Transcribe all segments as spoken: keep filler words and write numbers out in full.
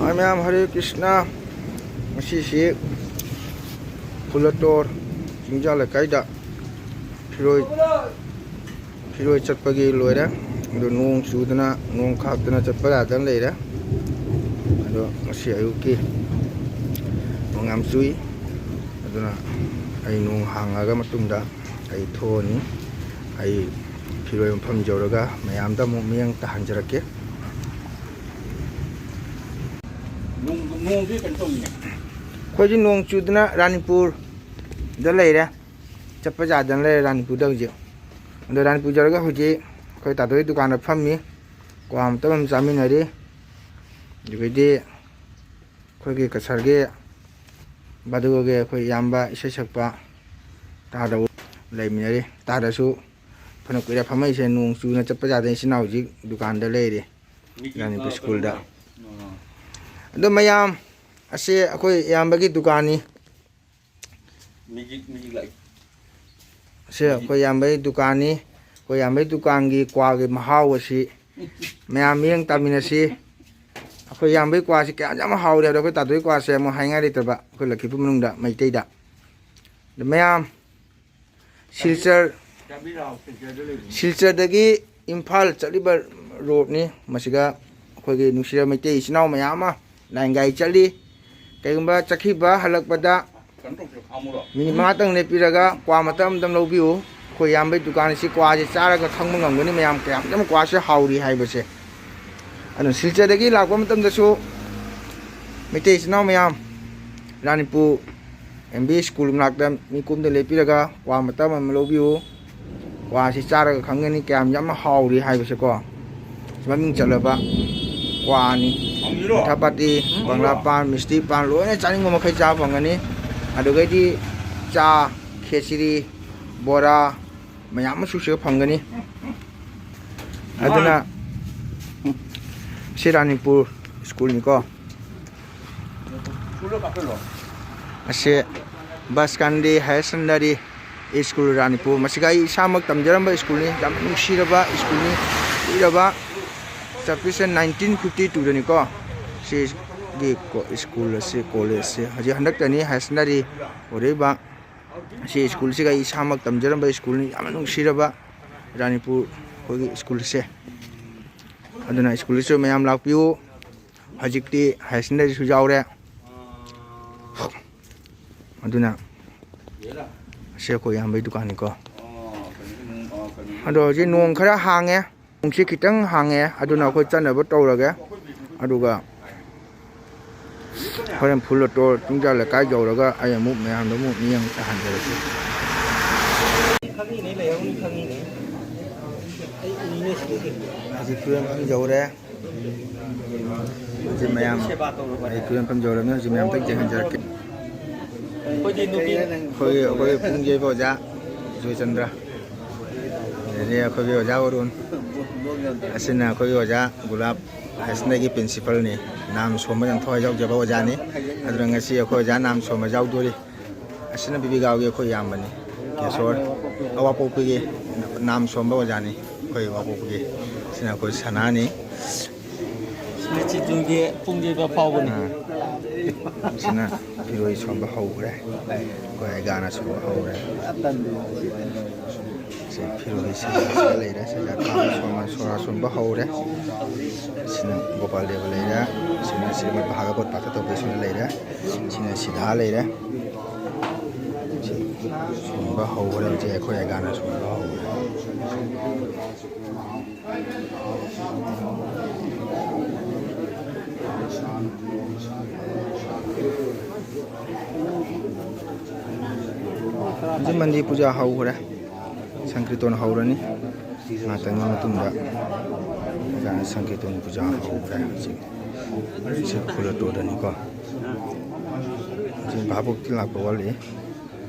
ꯍꯥꯏ ꯃꯌꯥꯝ, ꯍꯔꯦ ꯀ꯭ꯔꯤꯁꯅ꯫ ꯉꯁꯤꯁꯤ ꯐꯨꯂꯇꯣꯔ ꯆꯤꯡꯖꯥ ꯂꯩꯀꯥꯏꯗ ꯐꯤꯔꯣꯏ, ꯐꯤꯔꯣꯏ ꯆꯠꯄꯒꯤ ꯂꯣꯏꯔꯦ꯫ ꯑꯗꯨ ꯅꯣꯡ ꯆꯨꯗꯅ, ꯅꯣꯡ ꯈꯥꯛꯇꯅ ꯆꯠꯄ ꯌꯥꯗꯅ ꯂꯩꯔꯦ꯫ ꯑꯗꯣ ꯉꯁꯤ ꯑꯌꯨꯛꯀꯤ ꯅꯣꯡ ꯌꯥꯝ ꯆꯨꯏ꯫ ꯑꯗꯨꯅ ꯑꯩ ꯅꯣꯡ ꯍꯥꯡꯉꯒ ꯃꯇꯨꯡꯗ ꯑꯩ ꯊꯣꯛꯑꯅꯤ꯫ ꯑꯩ ꯐꯤꯔꯣꯏ ꯃꯐꯝ ꯌꯧꯔꯒ ꯃꯌꯥꯝꯗ ꯑꯃꯨꯛ ꯃꯤꯠꯌꯦꯡ ꯇꯥꯍꯟꯖꯔꯛꯀꯦ꯫ ꯅꯣꯡ, ꯅꯣꯡꯁꯦ ꯀꯩꯅꯣ ꯇꯧꯋꯤꯅꯦ꯫ ꯑꯩꯈꯣꯏꯁꯨ ꯅꯣꯡ ꯆꯨꯗꯅ ꯔꯥꯅꯤꯄꯨꯔꯗ ꯂꯩꯔꯦ꯫ ꯆꯠꯄ ꯌꯥꯗꯅ ꯂꯩꯔꯦ ꯔꯥꯅꯤꯄꯨꯔꯗ ꯍꯧꯖꯤꯛ꯫ ꯑꯗꯣ ꯔꯥꯅꯤꯄꯨꯔ ꯌꯧꯔꯒ ꯍꯧꯖꯤꯛ ꯑꯩꯈꯣꯏ ꯇꯥꯇꯣꯒꯤ ꯗꯨꯀꯥꯟꯗ ꯐꯝꯃꯤ꯫ ꯀ꯭ꯋꯥ ꯑꯃꯇ ꯑꯗꯨꯝ ꯆꯥꯃꯤꯟꯅꯔꯤ꯫ ꯑꯗꯨꯗꯒꯤꯗꯤ ꯑꯩꯈꯣꯏꯒꯤ ꯀꯁꯥꯔꯒꯤ ꯕꯥꯗꯨꯒꯒꯤ ꯑꯩꯈꯣꯏ ꯏꯌꯥꯝꯕ ꯏꯁꯩ ꯁꯛꯄ ꯇꯥꯗꯕ ꯂꯩꯃꯤꯟꯅꯔꯤ꯫ ꯇꯥꯗꯁꯨ ꯐꯅ ꯀꯨꯏꯔꯦ ꯐꯝꯃꯛꯏꯁꯦ, ꯅꯣꯡ ꯆꯨꯅ ꯆꯠꯄ ꯌꯥꯗꯅ ꯏꯆꯤꯟ ꯏꯅꯥꯎ ꯍꯧꯖꯤꯛ ꯗꯨꯀꯥꯟꯗ ꯂꯩꯔꯤ꯫ ꯃꯤꯒꯤ ꯔꯥꯅꯤꯄꯨꯔ ꯁ꯭ꯀꯨꯜꯗ꯫ ꯑꯥ꯫ ꯑꯗꯣ ꯃꯌꯥꯝ, ꯑꯁꯤ ꯑꯩꯈꯣꯏ ꯏꯌꯥꯝꯕꯒꯤ ꯗꯨꯀꯥꯟꯅꯤ꯫ ꯃ꯭ꯌꯨꯖꯤꯛ, ꯃ꯭ꯌꯨꯖꯤꯛ ꯂꯥꯛꯏ꯫ ꯑꯁꯤ ꯑꯩꯈꯣꯏ ꯏꯌꯥꯝꯕꯒꯤ ꯗꯨꯀꯥꯟꯅꯤ꯫ ꯑꯩꯈꯣꯏ ꯏꯌꯥꯝꯕꯒꯤ ꯗꯨꯀꯥꯟꯒꯤ ꯀ꯭ꯋꯥꯒꯤ ꯃꯍꯥꯎ ꯑꯁꯤ ꯃꯌꯥꯝ ꯃꯤꯠꯌꯦꯡ ꯇꯥꯃꯤꯟꯅꯁꯤ꯫ ꯑꯩꯈꯣꯏ ꯏꯌꯥꯝꯕꯒꯤ ꯀ꯭ꯋꯥꯁꯤ ꯀꯌꯥꯝ ꯌꯥꯝ ꯍꯥꯎꯔꯦ ꯍꯥꯏꯕꯗꯣ, ꯑꯩꯈꯣꯏ ꯇꯥꯇꯣꯒꯤ ꯀ꯭ꯋꯥꯁꯦ ꯑꯃꯨꯛ ꯍꯥꯏꯉꯥꯏ ꯂꯩꯇꯕ, ꯑꯩꯈꯣꯏ ꯂꯛꯈꯤꯄꯨꯔ ꯃꯅꯨꯡꯗ ꯃꯩꯇꯩꯗ꯫ ꯑꯗ ꯃꯌꯥꯝ ꯁꯤꯜꯆꯔ, ꯁꯤꯜꯆꯔꯗꯒꯤ ꯏꯝꯐꯥꯜ ꯆꯠꯂꯤꯕ ꯔꯣꯗꯅꯤ꯫ ꯃꯁꯤꯗ ꯑꯩꯈꯣꯏꯒꯤ ꯅꯨꯡꯁꯤꯔꯕ ꯃꯩꯇꯩ ꯏꯆꯤꯟ ꯏꯅꯥꯎ ꯃꯌꯥꯝ ꯑꯃ ꯂꯥꯏꯟ ꯒꯥꯔꯤ ꯆꯠꯂꯤ꯫ ꯀꯩꯒꯨꯝꯕ ꯆꯠꯈꯤꯕ ꯍꯜꯂꯛꯄꯗ ꯃꯤꯅꯤꯠ ꯃꯉꯥꯇꯪ ꯂꯦꯞꯄꯤꯔꯒ ꯀ꯭ꯋꯥ ꯃꯇꯝ ꯑꯃꯇꯪ ꯂꯧꯕꯤꯌꯨ꯫ ꯑꯩꯈꯣꯏ ꯏꯌꯥꯝꯕꯩ ꯗꯨꯀꯥꯟ ꯑꯁꯤ ꯀ꯭ꯋꯥꯁꯦ ꯆꯥꯔꯒ ꯈꯪꯕ ꯉꯝꯒꯅꯤ ꯃꯌꯥꯝ ꯀꯌꯥꯝ ꯌꯥꯝ ꯀ꯭ꯋꯥꯁꯦ ꯍꯥꯎꯔꯤ ꯍꯥꯏꯕꯁꯦ꯫ ꯑꯗꯨꯅ ꯁꯤꯜꯆꯔꯗꯒꯤ ꯂꯥꯛꯄ ꯃꯇꯝꯗꯁꯨ ꯃꯩꯇꯩ ꯏꯆꯤꯟ ꯏꯅꯥꯎ ꯃꯌꯥꯝ ꯔꯥꯅꯤꯄꯨꯔ ꯑꯦꯝ ꯕꯤ ꯁ꯭ꯀꯨꯜ ꯃꯅꯥꯛꯇ ꯃꯤꯀꯨꯞꯇ ꯂꯦꯞꯄꯤꯔꯒ ꯀ꯭ꯋꯥ ꯃꯇꯝ ꯑꯃ ꯂꯧꯕꯤꯌꯨ꯫ ꯀ꯭ꯋꯥꯁꯤ ꯆꯥꯔꯒ ꯈꯪꯒꯅꯤ ꯀꯌꯥꯝ ꯌꯥꯝꯅ ꯍꯥꯎꯔꯤ ꯍꯥꯏꯕꯁꯦꯀꯣ꯫ ꯃꯃꯤꯡ ꯆꯠꯂꯕ ꯀ꯭ꯋꯥꯅꯤ꯫ ꯐꯪꯉꯤꯔꯣ? ꯃꯤꯊꯥ ꯄꯥꯇꯤ, ꯐꯪꯉꯤꯔꯣ? ꯕꯪꯒ꯭ꯂꯥ ꯄꯥꯟ, ꯃꯤꯁꯇꯤ ꯄꯥꯟ ꯂꯣꯏꯅ ꯆꯥꯅꯤꯡꯕ ꯃꯈꯩ ꯆꯥꯕ ꯐꯪꯒꯅꯤ꯫ ꯑꯗꯨꯗꯒꯤꯗꯤ ꯆꯥ, ꯈꯦꯆ꯭ꯔꯤ, ꯕꯣꯔꯥ, ꯃꯌꯥꯝ ꯑꯃꯁꯨ ꯁꯤꯗ ꯐꯪꯒꯅꯤ꯫ ꯑꯗꯨꯅ ꯁꯤ ꯔꯥꯅꯤꯄꯨꯔ ꯁ꯭ꯀꯨꯜꯅꯤꯀꯣ꯫ ꯑꯁꯤ ꯕꯁꯀꯥꯟꯗꯤ ꯍꯥꯌꯔ ꯁꯦꯀꯦꯟꯗꯔꯤ ꯁ꯭ꯀꯨꯜ ꯔꯥꯅꯤꯄꯨꯔ꯫ ꯃꯁꯤꯒ ꯑꯩ ꯏꯁꯥꯃꯛ ꯇꯝꯖꯔꯝꯕ ꯁ꯭ꯀꯨꯜꯅꯤ꯫ ꯌꯥꯝ ꯅꯨꯡꯁꯤꯔꯕ ꯁ꯭ꯀꯨꯜꯅꯤ꯫ ꯀꯨꯏꯔꯕ ꯆꯠꯄꯤꯁꯦ ꯅꯥꯏꯟꯇꯤꯟ ꯐꯤꯐꯇꯤ ꯇꯨꯗꯅꯤꯀꯣ꯫ ꯁꯤ ꯁ꯭ꯀꯨꯜ ꯑꯁꯤ, ꯀꯣꯂꯦꯖꯁꯤ ꯍꯧꯖꯤꯛ ꯍꯟꯗꯛꯇꯅꯤ ꯍꯥꯏꯌꯔ ꯁꯦꯀꯦꯟꯗꯔꯤ ꯑꯣꯏꯔꯛꯏꯕ꯫ ꯁꯤ ꯁ꯭ꯀꯨꯜꯁꯤꯒ ꯑꯩ ꯏꯁꯥꯃꯛ ꯇꯝꯖꯔꯝꯕ ꯁ꯭ꯀꯨꯜꯅꯤ, ꯌꯥꯝꯅ ꯅꯨꯡꯁꯤꯔꯕ ꯔꯥꯅꯤꯄꯨꯔ ꯑꯩꯈꯣꯏꯒꯤ ꯁ꯭ꯀꯨꯜꯁꯦ꯫ ꯑꯗꯨꯅ ꯁ꯭ꯀꯨꯜꯁꯤꯁꯨ ꯃꯌꯥꯝ ꯂꯥꯛꯄꯤꯌꯨ꯫ ꯍꯧꯖꯤꯛꯇꯤ ꯍꯥꯏꯌꯔ ꯁꯦꯀꯦꯟꯗꯔꯤꯁꯨ ꯌꯥꯎꯔꯦ꯫ ꯑꯗꯨꯅ ꯑꯁꯤ ꯑꯩꯈꯣꯏ ꯏꯌꯥꯝꯕꯒꯤ ꯗꯨꯀꯥꯟꯅꯤꯀꯣ꯫ ꯑꯗꯣ ꯍꯧꯖꯤꯛ ꯅꯣꯡ ꯈꯔ ꯍꯥꯡꯉꯦ, ꯅꯣꯡꯁꯤ ꯈꯤꯇꯪ ꯍꯥꯡꯉꯦ, ꯑꯗꯨꯅ ꯑꯩꯈꯣꯏ ꯆꯠꯅꯕ ꯇꯧꯔꯒꯦ꯫ ꯑꯗꯨꯒ ꯍꯣꯔꯦꯟ ꯐꯨꯜ ꯑꯣꯇꯣ ꯇꯨꯡꯖꯥ ꯂꯩꯀꯥꯏ ꯌꯧꯔꯒ ꯑꯩ ꯑꯃꯨꯛ ꯃꯌꯥꯝꯗ ꯑꯃꯨꯛ ꯃꯤꯠꯌꯦꯡ ꯇꯥꯍꯟꯖꯔꯛꯀꯦ꯫ ꯍꯧꯖꯤꯛ ꯐꯤꯔꯣꯟ ꯌꯧꯔꯦ꯫ ꯍꯧꯖꯤꯛ ꯃꯌꯥꯝ, ꯑꯩ ꯐꯤꯔꯣꯟ ꯐꯝ ꯌꯧꯔꯕꯅꯤꯅ ꯍꯧꯖꯤꯛ ꯃꯌꯥꯝ ꯑꯝꯇ ꯌꯦꯡꯍꯟꯖꯔꯛꯀꯦ꯫ ꯑꯩꯈꯣꯏꯒꯤ ꯅꯨꯄꯤ ꯑꯩꯈꯣꯏꯒꯤ, ꯑꯩꯈꯣꯏꯒꯤ ꯄꯨꯡ ꯌꯩꯕ ꯑꯣꯖꯥ ꯖꯣꯏꯆꯟꯗ꯭ꯔ, ꯑꯗꯒꯤ ꯑꯩꯈꯣꯏꯒꯤ ꯑꯣꯖꯥ ꯑꯔꯨꯟ, ꯑꯁꯤꯅ ꯑꯩꯈꯣꯏꯒꯤ ꯑꯣꯖꯥ ꯒꯨꯂꯥꯞ ꯍꯥꯏ ꯁ꯭ꯀꯨꯜꯒꯤ ꯄ꯭ꯔꯤꯟꯁꯤꯄꯜꯅꯤ꯫ ꯅꯥꯝ ꯁꯣꯝꯕ ꯌꯥꯝ ꯊꯋꯥꯏ ꯌꯥꯎꯖꯕ ꯑꯣꯖꯥꯅꯤ꯫ ꯑꯗꯨꯅ ꯉꯁꯤ ꯑꯩꯈꯣꯏ ꯑꯣꯖꯥ ꯅꯥꯝ ꯁꯣꯝꯕ ꯌꯥꯎꯗꯣꯔꯤ꯫ ꯑꯁꯤꯅ ꯕꯤꯕꯤꯒꯥꯎꯒꯤ ꯑꯩꯈꯣꯏ ꯏꯌꯥꯝꯕꯅꯤ, ꯀꯦꯁꯣꯔ, ꯑꯋꯥꯡꯄꯣꯛꯄꯤꯒꯤ ꯅꯥꯝ ꯁꯣꯝꯕ ꯑꯣꯖꯥꯅꯤ꯫ ꯑꯩꯈꯣꯏ ꯑꯋꯥꯡꯄꯣꯛꯄꯤꯒꯤ, ꯁꯤꯅ ꯑꯩꯈꯣꯏ ꯁꯅꯥꯅꯤ꯫ ꯁꯤꯅ ꯆꯤꯟꯖꯨꯒꯤ ꯄꯨꯡ ꯌꯩꯕ ꯐꯥꯎꯕꯅꯤ꯫ ꯑꯥ꯫ ꯁꯤꯅ ꯐꯤꯔꯣꯏ ꯁꯣꯝꯕ ꯍꯧꯈ꯭ꯔꯦ꯫ ꯑꯩꯈꯣꯏ ꯑꯩꯒꯥꯅ ꯁꯣꯝꯕ ꯍꯧꯈ꯭ꯔꯦ꯫ ꯁꯤ ꯐꯤꯔꯣꯏ ꯁꯦ ꯂꯩꯔꯦ꯫ ꯁꯤꯗ ꯁꯣꯔꯥ ꯁꯣꯟꯕ ꯍꯧꯔꯦ꯫ ꯁꯤꯅ ꯒꯣꯄꯥꯜ ꯗꯦꯕ ꯂꯩꯔꯦ꯫ ꯁꯤꯅ ꯁ꯭ꯔꯤꯃꯗ ꯚꯥꯒꯕꯠ ꯄꯥꯊ ꯇꯧꯕꯁꯤꯅ ꯂꯩꯔꯦ꯫ ꯁꯤꯅ ꯁꯤꯗꯥ ꯂꯩꯔꯦ꯫ ꯁꯤ ꯁꯣꯟꯕ ꯍꯧꯈ꯭ꯔꯦ꯫ ꯍꯧꯖꯤꯛ ꯑꯩꯈꯣꯏ ꯑꯩꯒꯥꯅ ꯁꯣꯟꯕ ꯍꯧꯈ꯭ꯔꯦ꯫ ꯍꯧꯖꯤꯛ ꯃꯟꯗꯤꯔ ꯄꯨꯖꯥ ꯍꯧꯈ꯭ꯔꯦ꯫ ꯁꯪꯀ꯭ꯔꯤꯇꯣꯟ ꯍꯧꯔꯅꯤ꯫ ꯉꯥꯛꯇꯪꯒꯤ ꯃꯇꯨꯡꯗ ꯁꯪꯀ꯭ꯔꯤꯇꯣꯟ ꯄꯨꯖꯥ ꯍꯧꯈ꯭ꯔꯦ꯫ ꯍꯧꯖꯤꯛ ꯁꯤ ꯐꯨꯜ ꯑꯣꯇꯣꯗꯅꯤꯀꯣ꯫ ꯍꯧꯖꯤꯛ ꯚꯥꯕꯣꯛꯇꯤ ꯂꯥꯛꯄ ꯋꯥꯠꯂꯤ꯫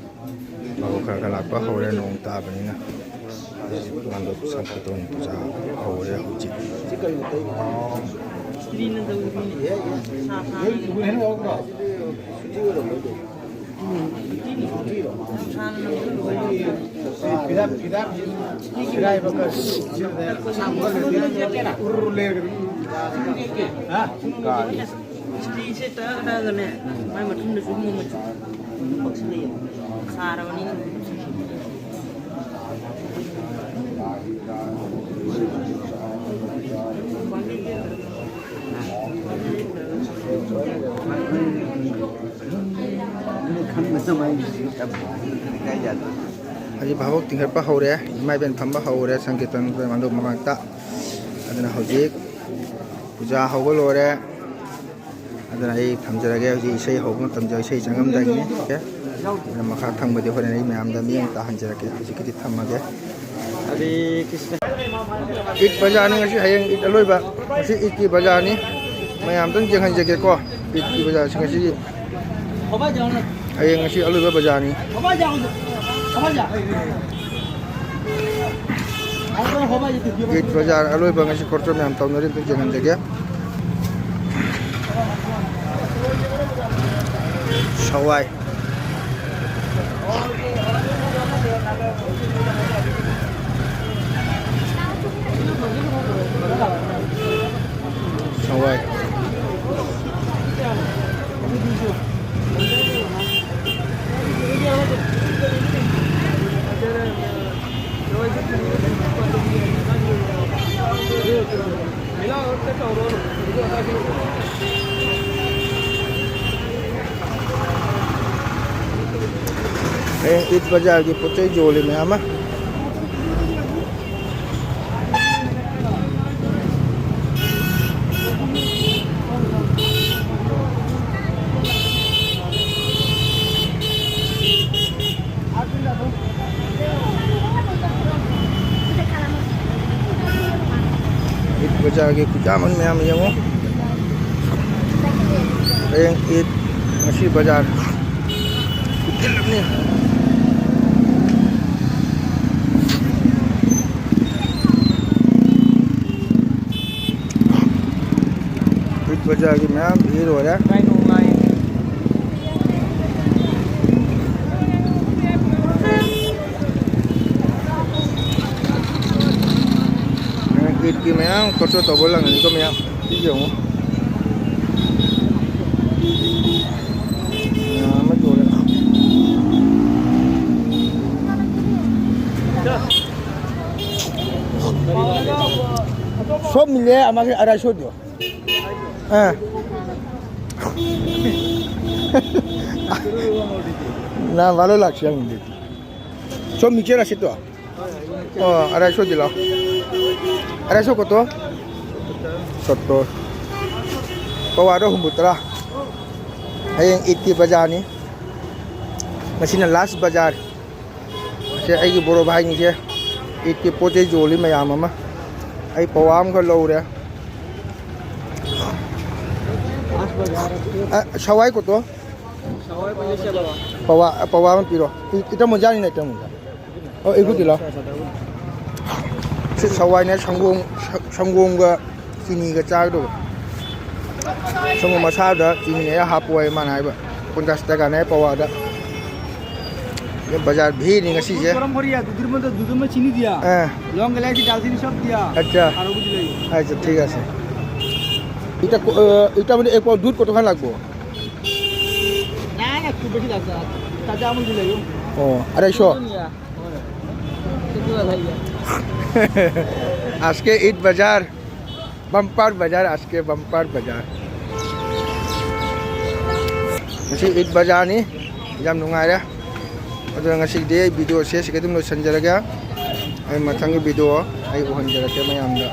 ꯃꯔꯨ ꯈꯔ ꯈꯔ ꯂꯥꯛꯄ ꯍꯧꯔꯦ, ꯅꯣꯡ ꯇꯥꯕꯅꯤꯅ꯫ ꯃꯥꯟꯗꯣꯞ ꯁꯪꯀ꯭ꯔꯤꯇꯣꯟ ꯄꯨꯖꯥ ꯍꯧꯔꯦ ꯍꯧꯖꯤꯛ꯫ ꯁꯤꯗꯤ ꯏꯆꯦ ꯇꯛꯑ ꯇꯛꯑꯒꯅꯦ, ꯃꯥꯏ ꯃꯊꯨꯝꯗꯁꯨ ꯃꯣꯔꯣꯛ ꯃꯆꯨ ꯄꯛꯁꯤꯜꯂꯛꯑꯦ꯫ ꯈꯥꯔꯕꯅꯤꯅ꯫ ꯍꯧꯖꯤꯛ ꯚꯥꯕꯣꯛ ꯇꯤꯡꯈꯠꯄ ꯍꯧꯔꯦ, ꯏꯃꯥ ꯏꯕꯦꯟ ꯐꯝꯕ ꯍꯧꯔꯦ, ꯁꯪꯀꯤꯔꯇꯟ ꯃꯥꯟꯗꯣꯞ ꯃꯃꯥꯡꯗ꯫ ꯑꯗꯨꯅ ꯍꯧꯖꯤꯛ ꯄꯨꯖꯥ ꯍꯧꯕ ꯂꯣꯏꯔꯦ꯫ ꯑꯗꯨꯅ ꯑꯩ ꯊꯝꯖꯔꯒꯦ꯫ ꯍꯧꯖꯤꯛ ꯏꯁꯩ ꯍꯧꯕ ꯃꯇꯝꯗ ꯏꯁꯩ ꯆꯪꯉꯝꯗꯥꯏꯒꯤꯅꯤ꯫ ꯑꯣꯀꯦ? ꯑꯗꯨꯅ ꯃꯈꯥ ꯊꯪꯕꯗꯤ ꯍꯣꯔꯦꯟ ꯑꯩ ꯃꯌꯥꯝꯗ ꯃꯤꯠꯌꯦꯡ ꯇꯥꯍꯟꯖꯔꯛꯀꯦ꯫ ꯍꯧꯖꯤꯛꯀꯤꯗꯤ ꯊꯝꯃꯒꯦ꯫ ꯍꯔꯦ ꯀ꯭ꯔꯤꯁꯅ꯫ ꯏꯗ ꯕꯖꯥꯔꯅꯤ ꯉꯁꯤ, ꯍꯌꯦꯡ ꯏꯗ ꯑꯂꯣꯏꯕ꯫ ꯉꯁꯤ ꯏꯗꯀꯤ ꯕꯖꯥꯔꯅꯤ꯫ ꯃꯌꯥꯝ ꯑꯝꯇꯪ ꯌꯦꯡꯍꯟꯖꯒꯦꯀꯣ, ꯏꯗꯀꯤ ꯕꯖꯥꯔꯁꯤ ꯉꯁꯤꯒꯤ꯫ ꯍꯌꯦꯡ ꯉꯁꯤ ꯑꯂꯣꯏꯕ ꯕꯖꯥꯔꯅꯤ꯫ ꯏꯗ ꯕꯖꯥꯔ ꯑꯂꯣꯏꯕ ꯉꯁꯤ ꯈꯣꯔꯆꯣ ꯃꯌꯥꯝ ꯇꯧꯅꯔꯤꯕꯗꯨ ꯌꯦꯡꯍꯟꯖꯒꯦ꯫ ꯁꯋꯥꯏ꯫ ꯁꯋꯥꯏ꯫ ꯑꯦ, ꯏꯗ ꯕꯖꯥꯔꯒꯤ ꯄꯣꯠ ꯆꯩ ꯌꯣꯜꯂꯤ ꯃꯌꯥꯝ ꯑꯃ꯫ ꯏꯗ ꯕꯖꯥꯔꯒꯤ ꯈꯨꯌꯥꯝ ꯑꯃ ꯃꯌꯥꯝ ꯌꯦꯡꯉꯣ꯫ ꯍꯌꯦꯡ ꯏꯗ, ꯉꯁꯤ ꯕꯖꯥꯔ ꯈꯨꯆꯤꯜ ꯑꯃꯅꯤ꯫ ꯏꯗ ꯕꯖꯥꯔꯒꯤ ꯃꯌꯥꯝ ꯏꯗ ꯂꯣꯏꯔꯦ꯫ ꯏꯗꯀꯤ ꯃꯌꯥꯝ ꯈꯣꯔꯆꯣ ꯇꯧꯕ ꯂꯪꯅꯤꯀꯣ ꯃꯌꯥꯝ꯫ ꯁꯤ ꯌꯦꯡꯉꯣ꯫ নে, আমাকে আড়াইশো দিও। হ্যাঁ। না, ভালো লাগছে এখন দেখি। সব মিক্সচার আছে তো? ও, আড়াইশো দিলাম। আড়াইশো কত? সত্তর। ও, আরো হুম, বুতরা। ꯍꯌꯦꯡ ꯏꯗꯀꯤ ꯕꯖꯥꯔꯅꯤ꯫ ꯉꯁꯤꯅ ꯂꯥꯁ ꯕꯖꯥꯔ꯫ ꯁꯦ ꯑꯩꯒꯤ ꯕꯣꯔꯣ ꯚꯥꯏꯅꯤꯁꯦ꯫ ꯏꯗꯀꯤ ꯄꯣꯠ ꯆꯩ ꯌꯣꯜꯂꯤ ꯃꯌꯥꯝ ꯑꯃ꯫ ꯑꯩ ꯄꯋꯥ ꯑꯃꯈꯛ ꯂꯧꯔꯦ꯫ ꯑ, ꯁꯋꯥꯏ ꯀꯣꯠꯇꯣ? ꯄꯋꯥ, ꯄꯋꯥ ꯑꯃ ꯄꯤꯔꯣ꯫ ꯏ-, ꯏꯇꯥꯎ ꯃꯣꯖꯥꯅꯤꯅ ꯏꯇꯥꯎ ꯃꯣꯖꯥ꯫ ꯑꯣ, ꯑꯩ ꯈꯨꯠꯇꯤ ꯂꯥꯎ꯫ ꯁꯤ ꯁꯋꯥꯏꯅꯦ, ꯁꯪꯒꯣꯝ, ꯁ-, ꯁꯪꯒꯣꯝꯒ ꯆꯤꯅꯤꯒ ꯆꯥꯒꯗꯧꯕ꯫ ꯁꯪꯒꯣꯝ ꯑꯁꯥꯕꯗ ꯆꯤꯅꯤ ꯑꯌꯥ ꯍꯥꯞꯄꯣꯏ ꯃꯥꯅ ꯍꯥꯏꯕ꯫ ꯄꯟꯆꯥꯁ ꯇꯀꯥꯅꯦ ꯄꯋꯥꯗ꯫ ꯕꯖꯥꯔ ꯚꯤꯔꯅꯤ ꯉꯁꯤꯁꯦ꯫ গরম করিয়া দুধের মধ্যে দুধের মধ্যে চিনি দিয়া, ꯑꯥ꯫ লং, এলাইচি, দালচিনি সব দিয়া। আচ্ছা। আর বুঝলে? আচ্ছা, ঠিক আছে। এটা ক-, আহ, এটা মানে এক পাউন্ড দুধ কতক্ষণ লাগবো? না, না, খুব বেশি লাগছে না। তাজা আমুল দিলে। ও, আড়াইশো? আজকে ইদ বাজার, বাম্পার বাজার, আজকে বাম্পার বাজার꯫ ꯉꯁꯤ ꯏꯗ ꯕꯖꯥꯔꯅꯤ, ꯌꯥꯝ ꯅꯨꯡꯉꯥꯏꯔꯦ꯫ ꯑꯗꯨꯅ ꯉꯁꯤꯒꯤꯗꯤ ꯑꯩ ꯚꯤꯗꯤꯑꯣꯁꯦ ꯁꯤꯒ ꯑꯗꯨꯝ ꯂꯣꯏꯁꯤꯟꯖꯔꯒꯦ꯫ ꯑꯩ ꯃꯊꯪꯒꯤ ꯚꯤꯗꯤꯑꯣ ꯑꯩ ꯎꯍꯟꯖꯔꯛꯀꯦ ꯃꯌꯥꯝꯗ꯫